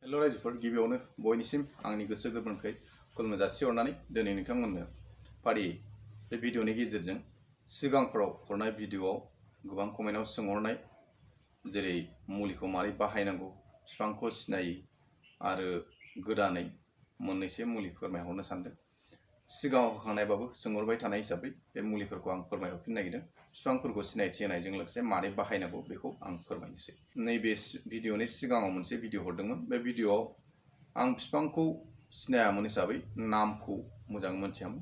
Hello रायजोफोर गिबियावनो बयनिसिम आंनि गोसो गोरबोनिफ्राय खुलुमनाय जासिहरनानै दिनै नोंथांमोननो फारियै बे भिडिअनि गेजेरजों सिगांफोराव हरनाय भिडिअआव गोबां कमेन्टआव सोंहरनाय जेरै मुलिखौ मारै बाहायनांगौ बिफांखौ सिनायै आरो गोदानै मोननैसो मुलि फोरमायहरनो सानदों। सिगाङाव होखांनायबाबो सोंहरबाय थानाय हिसाबै बे मुलिफोरखौ आं फोरमायहरफिननो नागिरदों। बिफांफोरखौ सिनायथि होनायजों लोगोसे मारै बाहायनांगौ बेखौ आं फोरमायनोसै। नैबे भिडिअनि सिगाङाव मोनसे भिडिअ हरदोंमोन। बे भिडिअआव आं बिफांखौ सिनायामोन हिसाबै नामखौ मोजां मोनथियामोन।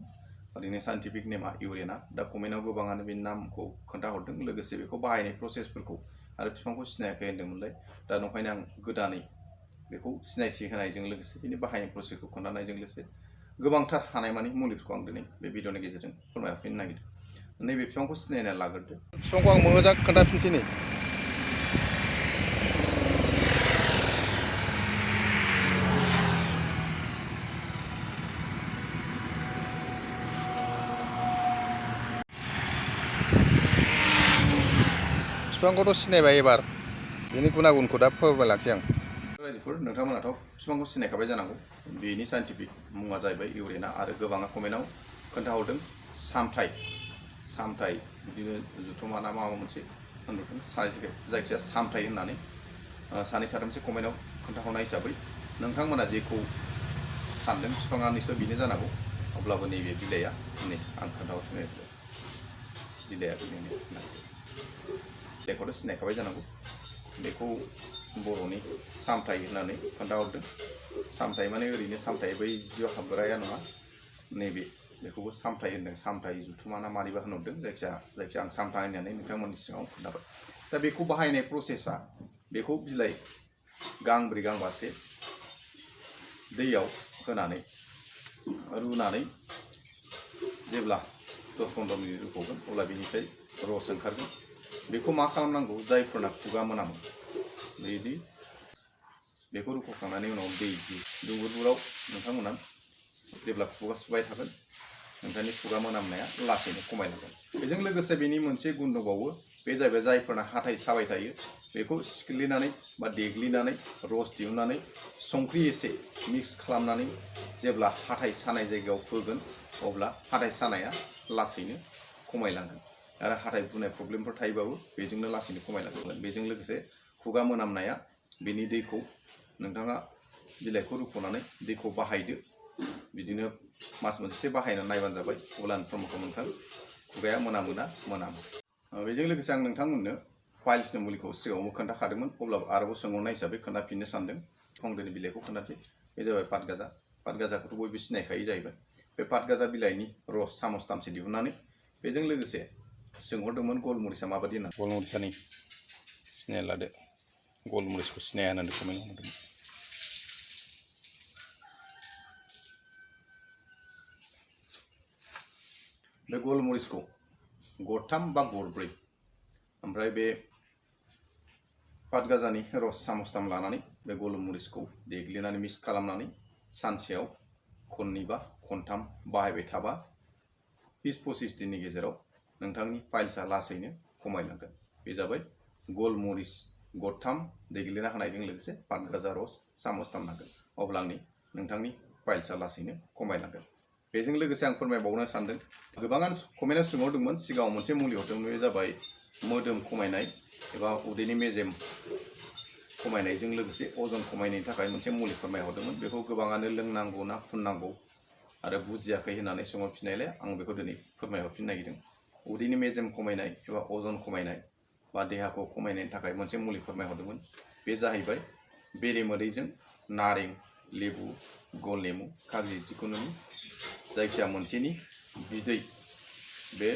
ओरैनो साइन्टिफिक नेमा इउरेना। दा कमेन्टआव गोबाङानो बे नामखौ खोन्थाहरदों, लोगोसे बेखौ बाहायनाय प्रसेसफोरखौ आरो बिफांखौ सिनायाखै होन्दोंमोनलाय। दा नंखायनो आं गोदानै बेखौ सिनायथि होनायजों लोगोसे बिनि बाहायनाय प्रसेसखौ खोन्थानायजों लोगोसे गोबांथार हानायमानि मुलिफोरखौ आं दिनै बे भिडिअनि गेजेरजों फोरमायहरफिननो नागिरदों। नैबे बिफांखौ सिनायना लाग्रोदो। बिफांखौ आं मोजां खोन्थाफिनसै नै। बिफांखौथ' सिनायबाय, एबार बेनि गुनागुनखौ दा फोरमायलांसै आं। रायजोफोर नोंथांमोनाथ' बिफांखौ सिनायखाबाय जानांगौ। बेनि साइन्टिफिक मुङा जाहैबाय इउरेना आरो गोबाङा कमेन्टआव खोन्थाहरदों सामथाइ बिदिनो जुथुमा ना माबा मोनसे होनहरदों, जायखिया सामथाइ होननानै सानै साथामसो कमेन्टआव खोन्थाहरनाय हिसाबै नोंथांमोना जेखौ सानदों बिफाङा निस्सय बेनो जानांगौ। अब्लाबो नैबे बिलाइआ नै आं खोन्थाहरफिननाय बिलाइआ बिलाइखौथ' सिनायखाबाय जानांगौ। बेखौ बर'नि सामथाइ होननानै खोन्थाहरदों। सामथाइ माने ओरैनो सामथाइ बै जिउ हाबग्राया नङा, नैबे बेखौबो सामथाइ होनदों। सामथाइ जुथुमा ना मारैबा होनहरदों, जायखिया आं सामथाइ होननानै नोंथांमोननि सिगाङाव खोन्थाबाय। दा बेखौ बाहायनाय प्रसेसा बेखौ बिलाइ गांब्रै गांबासे दैयाव होनानै रुनानै जेब्ला 10-15 मिनिट रुख'गोन अब्ला बेनिफ्राय रस ओंखारगोन। बेखौ मा खालामनांगौ, जायफोरना खुगा मोनामो बिदि बेखौ रुख'खांनायनि उनाव दै दुंबुरबुराव नोंथांमोना जेब्ला खुगा सुबाय थागोन नोंथांनि खुगा मोनामनाया लासैनो खमायलांगोन। बेजों लोगोसे बेनि मोनसे गुन दंबावो, बे जाहैबाय जायफोरना हाथाइ साबाय थायो बेखौ सिख्लिनानै बा देग्लिनानै रस दिहुननानै संख्रि एसे मिक्स खालामनानै जेब्ला हाथाइ सानाय जायगायाव होगोन अब्ला हाथाइ सानाया लासैनो खमायलांगोन। आरो हाथाइ बुनाय प्रब्लेमफोर थायोबाबो बेजोंनो लासैनो खमायलांगोन। बेजों लोगोसे खुगा मोनामनाया बेनि दैखौ नोंथाङा बिलाइखौ रुख'नानै दैखौ बाहायदो। बिदिनो मास मोनसे बाहायनानै नायबानो जाबाय, अब्लानो प्रमानखौ मोनखागोन खुगाया मोनामोना मोनामो। बेजों लोगोसे आं नोंथांमोननो पाइल्सनि मुलिखौ सिगाङावबो खोन्थाखादोंमोन, अब्लाबो आरोबाव सोंहरनाय हिसाबै खोन्थाफिननो सानदों। खंदोनि बिलाइखौ खोन्थानोसै। बे जाबाय पातगाजा। पातगाजाखौथ' बयबो सिनायखायो जाहैबाय। बे पातगाजा बिलाइनि रस चामचथामसो दिहुननानै बेजों लोगोसे सोंहरदोंमोन गलमरिसा माबादि होनना। गलमरिसानि सिनायना लादो। गलमरिसखौ सिनाया होननानै कमेन्ट हरदोंमोन। बे गलमरिसखौ गरथाम बा गरब्रै, ओमफ्राय बे पातगाजानि रस चामचथाम लानानै बे गलमरिसखौ देग्लिनानै मिक्स खालामनानै सानसेयाव खननै बा खनथाम बाहायबाय थाबा 20-25 दिननि गेजेराव नोंथांनि पाइल्सआ लासैनो खमायलांगोन। बे जाबाय गलमरिस गरथाम देग्लिना होनायजों लोगोसे पातगाजा रस चामचथाम नांगोन, अब्लानो नोंथांनि पाइल्सआ लासैनो खमायलांगोन। बेजों लोगोसे आं फोरमायबावनो सानदों, गोबाङानो कमेन्टआव सोंहरदोंमोन, सिगाङाव मोनसे मुलि हरदोंमोन। बे जाबाय मोदोम खमायनाय एबा उदैनि मेजेम खमायनायजों लोगोसे अजन खमायनायनि थाखाय मोनसे मुलि फोरमायहरदोंमोन। बेखौ गोबाङानो लोंनांगौ ना फुननांगौ आरो बुजियाखै होननानै सोंहरफिननायलाय आं बेखौ दिनै फोरमायहरफिननो नागिरदों। उदैनि मेजेम खमायनाय एबा अजन खमायनाय बा देहाखौ खमायनायनि थाखाय मोनसे मुलि फोरमायहरदोंमोन। बे जाहैबाय बेरेमोदैजों नारें, लेबु, गल नेमु, खागजि जिखुनुनि जायखिया मोनसेनि बिदै बे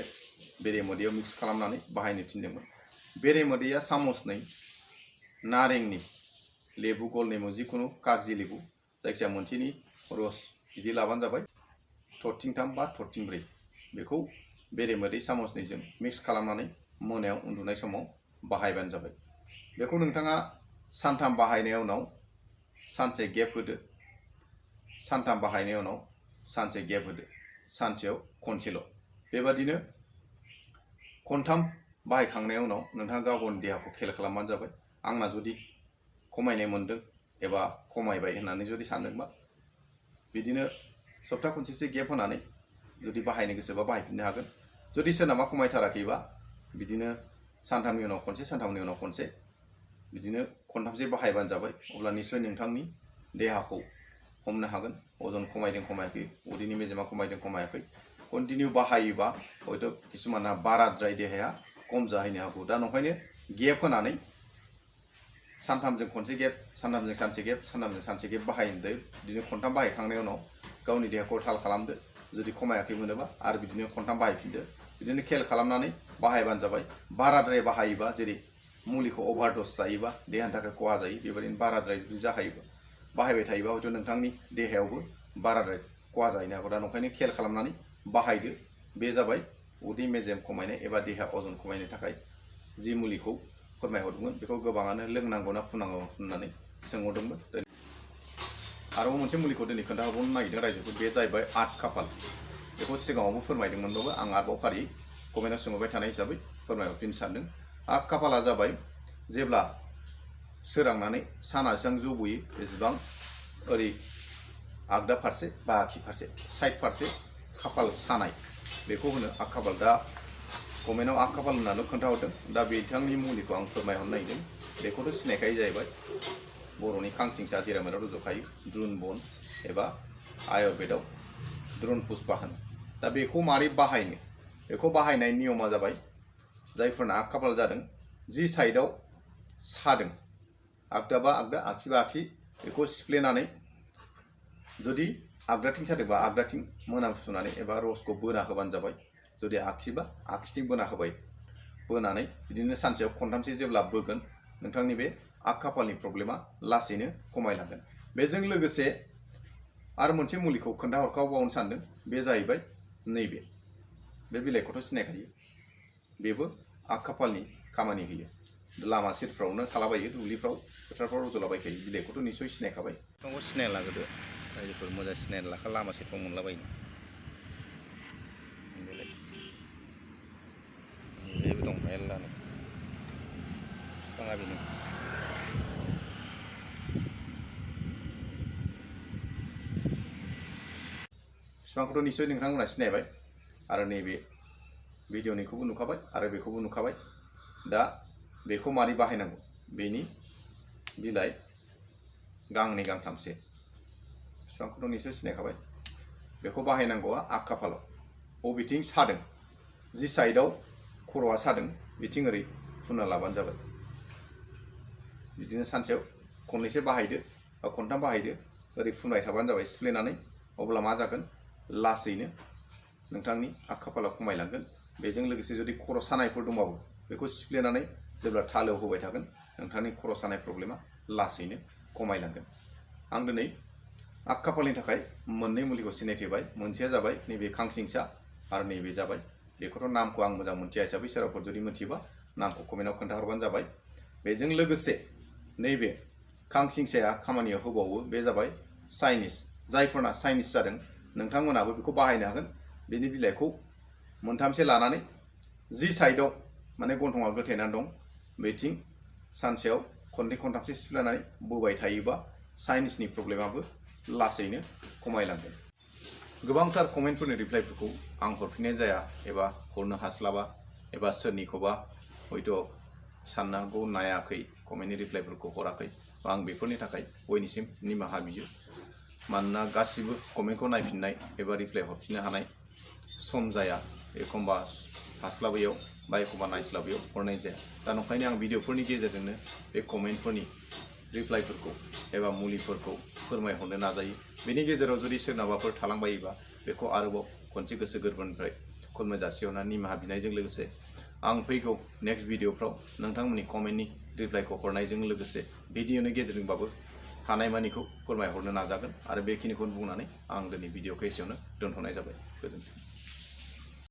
बेरेमोदैयाव मिक्स खालामनानै बाहायनो थिनदोंमोन। बेरेमोदैया चामचनै, नारेंनि, लेबु, गल नेमु जिखुनु कागजि लेबु जायखिया मोनसेनि रस बिदि लाबानो जाबाय। थरथिंथाम बा थरथिंब्रै बेखौ बेरेमोदै चामचनैजों मिक्स खालामनानै मोनायाव उन्दुनाय समाव बाहायबानो जाबाय। बेखौ नोंथाङा सानथाम बाहायनायनि उनाव सानसे गेप होदो, सानथाम बाहायनायनि उनाव सानसे गेप होदो, सानसेयाव खनसेल'। बेबादिनो खनथाम बाहायखांनायनि उनाव नोंथाङा गाव गावनि देहाखौ खेल खालामबानो जाबाय। आंना जुदि खमायनाय मोन्दों एबा खमायबाय होननानै जुदि सानदोंबा बिदिनो सप्ता खनसेसो गेप होनानै जुदि बाहायनो गोसोबा बाहायफिननो हागोन। जुदि सोरनाबा खमायथाराखैबा बिदिनो सानथामनि उनाव खनसे सानथामनि उनाव खनसे बिदिनो खनथामसे बाहायबानो जाबाय। अब्ला निश्चय नोंथांनि देहाखौ हमनो हागोन अजन खमायदों खमायाखै, उदैनि मेजेमा खमायदों खमायाखै। कन्टिनिउ बाहायोबा हयथ' किसुमाना बाराद्राय देहाया खम जाहैनो हागौ। दा नंखायनो गेप होनानै सानथामजों खनसे गेप, सानथामजों सानसे गेप, सानथामजों सानसे गेप बाहायदो। बिदिनो खनथाम बाहायखांनायनि उनाव गावनि देहाखौ थाल खालामदो। जुदि खमायाखै मोनोबा आरो बिदिनो खनथाम बाहायफिनदो। बिदिनो खेल खालामनानै बाहायबानो जाबाय। बाराद्राय बाहायोबा जेरै मुलिखौ अभारड'ज जायोबा देहानि थाखाय खहा जायो, बेबायदिनो बाराद्राय जुदि जाखायोबा बाहायबाय थायोबा हयथ' नोंथांनि देहायावबो बाराद्राय खहा जाहैनो हागौ। दा नंखायनो खेल खालामनानै बाहायदो। बे जाबाय उदै मेजेम खमायनाय एबा देहा अजन खमायनो थाखाय जि मुलिखौ फोरमायहरदोंमोन बेखौ गोबाङानो लोंनांगौ ना फुनांगौ होननानै सोंहरदोंमोन। आरोबाव मोनसे मुलिखौ दिनै खोन्थाहरबावनो नागिरदों रायजोखौ, बे जाहैबाय आठ खाफाल। बेखौ सिगाङावबो फोरमायदोंमोनबाबो आं आरोबाव फारि कमेन्टआव सोंहरबाय थानाय हिसाबै फोरमायहरफिननो सानदों। आठ खाफाला जाबाय जेब्ला सोरांनानै साना जेसेबां जबोयो एसेबां ओरै आगदा फारसे बा आगसि फारसे साइड फारसे खाफाल सानाय, बेखौ होनो आठ खाफाल। दा कमेन्टआव आठ खाफाल होननानै खोन्थाहरदों। दा बिथांनि मुलिखौ आं फोरमायहरनो नागिरदों। बेखौथ' सिनायखायो जाहैबाय बर'नि खांसिंसा जेराव मेराव रज'खायो, द्रुन बन एबा आयुर्वेदाव द्रुन पुष्पा होनो। दा बेखौ मारै बाहायनो? बेखौ बाहायनाय नियमा जाबाय जायफोरना आठ खाफाल जादों, जि साइडआव सादों आगदाबा आगदा आगसिबा आगसि बेखौ सिफ्लेनानै जुदि आगदाथिं सादोंबा आगदाथिं मोनामसुनानै एबा रसखौ बोना होबानो जाबाय। जुदि आगसिबा आगसिथिं बोना होबाय। बोनानै बिदिनो सानसेयाव खनथामसे जेब्ला बोगोन नोंथांनि बे आठ खाफालनि प्रब्लेमा लासैनो खमायलांगोन। बेजों लोगोसे आरो मोनसे मुलिखौ खोन्थाहरखावबावनो सानदों। बे जाहैबाय नैबे, बे बिलाइखौथ' सिनायखायो। बेबो आठ खाफालनि खामानि होयो। लामा सेरफ्रावनो थालाबायो, दुब्लिफ्राव फोथारफ्राव रज'लाबायखायो। बिलाइखौथ' निस्सय सिनायखाबाय। बिफांखौ सिनायना लाग्रोदो रायजोफोर, मोजां सिनायना लाखा, लामा सेरफ्राव मोनलाबायो। बेबो दं मेरलानो बिफाङा बेनो। बिफांखौथ' निस्सय नोंथांमोना सिनायबाय आरो नैबे भिडिअ'निखौबो नुखाबाय आरो बेखौबो नुखाबाय। दा बेखौ मारै बाहायनांगौ? बेनि बिलाइ गांनै गांथामसे, बिफांखौथ' निस्सय सिनायखाबाय। बेखौ बाहायनांगौआ आठ खाफालाव। बबेथिं सादों, जि साइडआव खर'आ सादों बिथिं ओरै फुनना लाबानो जाबाय। बिदिनो सानसेयाव खननैसो बाहायदो बा खनथाम बाहायदो, ओरै फुनबाय थाबानो जाबाय सिफ्लेनानै। अब्ला मा जागोन? लासैनो नोंथांनि आठ खाफाला खमायलांगोन। बेजों लोगोसे जुदि खर' सानायफोर दंबाबो बेखौ सिफ्लेनानै जेब्ला थालोआव होबाय थागोन नोंथांनि खर' सानाय प्रब्लेमा लासैनो खमायलांगोन। आं दिनै आठ खाफालनि थाखाय मोननै मुलिखौ सिनायथिबाय। मोनसेया जाबाय नैबे खांसिंसा आरो नैबे जाबाय, बेखौथ' नामखौ आं मोजां मोनथिया हिसाबै सोरबाफोर जुदि मोनथियोबा नामखौ कमेन्टआव खोन्थाहरबानो जाबाय। बेजों लोगोसे नैबे खांसिंसाया खामानियाव होबावो, बे जाबाय साइनिस। जायफोरना साइनिस जादों नोंथांमोनाबो बेखौ बाहायनो हागोन। बेनि बिलाइखौ मोनथामसे लानानै जि साइडआव माने गन्थङा गोथेनानै दं बेथिं सानसेयाव खननै खनथामसे सिफ्लेनानै बोबाय थायोबा साइनिसनि प्रब्लेमाबो लासैनो खमायलांगोन। गोबांथार कमेन्टफोरनि रिप्लाइफोरखौ आं हरफिननाय जाया एबा हरनो हास्लाबा, एबा सोरनिखौबा हयथ' साननो हागौ नायाखै, कमेन्टनि रिप्लाइफोरखौ हराखै। आं बेफोरनि थाखाय बयनिसिम निमाहा बियो। मानोना गासिबो कमेन्टखौ नायफिननाय एबा रिप्लाइ हरफिननो हानाय सम जाया, एखमबा हास्लाबैयाव बा एखमबा नायस्लाबैयाव हरनाय जाया। दा नंखायनो आं भिडिअफोरनि गेजेरजोंनो बे कमेन्टफोरनि रिप्लाइफोरखौ एबा मुलिफोरखौ फोरमायहरनो नाजायो। बेनि गेजेराव जुदि सोरनाबाफोर थालांबायोबा बेखौ आरोबाव खनसे गोसो गोरबोनिफ्राय खुलुमनाय जासिहरना निमाहा बिनायजों लोगोसे आं फैगौ नेक्स्ट भिडिअफ्राव नोंथांमोननि कमेन्टनि रिप्लाइखौ हरनायजों लोगोसे भिडिअनि गेजेरजोंबाबो हानायमानिखौ फोरमायहरनो नाजागोन। आरो बेखिनिखौनो बुंनानै आं दिनै भिडिअखौ एसेयावनो दोनथ'नाय जाबाय। गोजोन्थों।